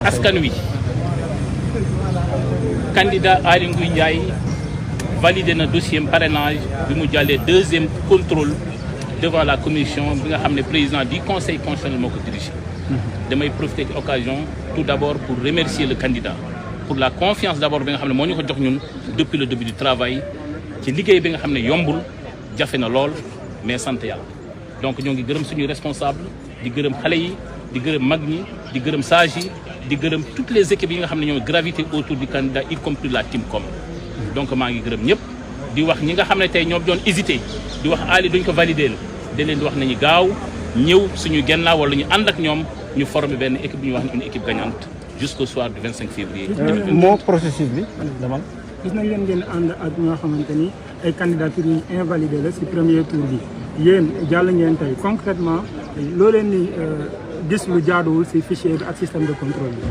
askan wi candidat Aly Ngouille Ndiaye validé na dossier parrainage bi mu jàllee deuxième contrôle devant la commission bi nga xam ne président du conseil constitutionnel moo ko dirigé. damay profiter ci occasion tout d'abord pour remercier le candidat pour la confiance d'abord bi nga xam ne moo ñu ko jox ñun depuis le début du travail ci liggéey bi nga xam ne yombul jafe na lool mais sant yàlla. donc ñoo ngi gërëm suñuy responsable di gërëm xale yi di gërëm mag ñi di gërëm sage yi di gërëm toutes les équipes yi nga xam ne ñoo gravité autour du candidat y compris la team com. donc maa ngi gërëm ñëpp di wax ñi nga xam ne tey ñoom doon hésité di wax Aly duñ ko validé la da leen di wax nañu gaaw ñëw suñu gennaaw wala ñu ànd ak ñoom ñu former benn équipe bu ñuy wax ne une équipe gagnante jusqu'au soir du 25 février. moo processus bi demal. gis nañ leen ngeen ànd ak ñoo xamante ni ay candidatures yu ñu invalidé la ci premier tour bi yéen jàll ngeen tey concrètement loo leen ni gis lu jaaduwul ci fichier bi ak système de contrôle bi.